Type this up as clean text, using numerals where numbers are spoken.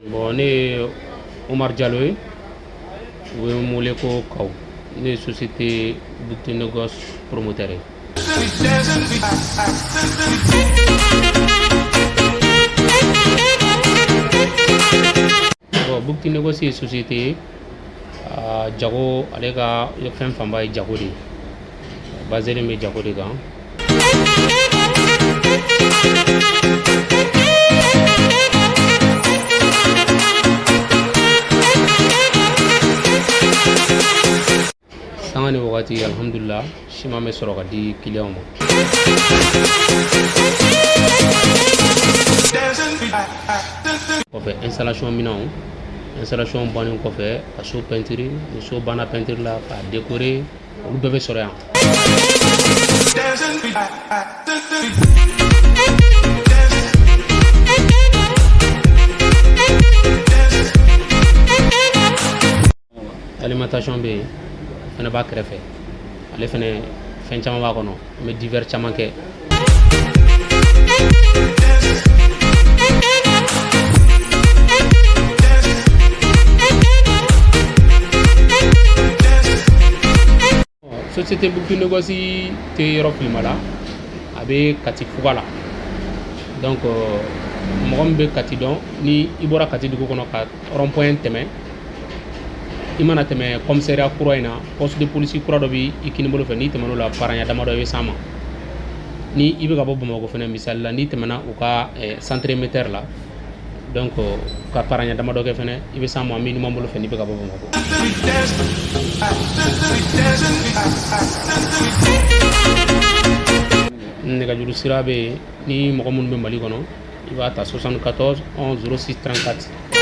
Bon, ne ye Omar Jalo ye, u bɛ n wele ko Kaw. Ne ye société Boutique Négoce promoteur ye. Bon, Boutique Négoce ye société ye, jago, ale ka fɛn fanba ye jago de ye, baselen bɛ jago de kan. Sanga ni wagati, alhamdulillah, siman bɛ sɔrɔ ka di kiliyanw ma. Kɔfɛ, installation minɛnw, installation bannen kɔfɛ, ka so peinture, ni so banna peinture la, k'a décorer, olu bɛɛ bɛ sɔrɔ yan. Alimentation bɛ yen fɛnɛ, b'a kɛrɛfɛ. Ale fɛnɛ, fɛn caman b'a kɔnɔ, an bɛ divers caman kɛ. Société Boutique Négoce tɛ yɔrɔ filima la, a bɛ Kati fuga la. Donc mɔgɔ min bɛ Kati dɔn, ni i bɔra Kati dugu kɔnɔ ka rond point tɛmɛ, i mana tɛmɛ commissariat kura in na, poste de police kura dɔ bɛ i kini bolo fɛ, n'i tɛmɛn'o la paranya damadɔ, i bɛ s'an ma. Ni i bɛ ka bɔ Bamakɔ fɛnɛ, misali la, n'i tɛmɛna u ka centre émetteur la, donc ka paranya damadɔ kɛ fɛnɛ, i bɛ s'an ma, an bɛ numan bolo fɛ n'i bɛ ka bɔ Bamakɔ. Nɛgɛjuru sira bɛ yen. Ni mɔgɔ minnu bɛ Mali kɔnɔ, i b'a ta 74 11 06 34.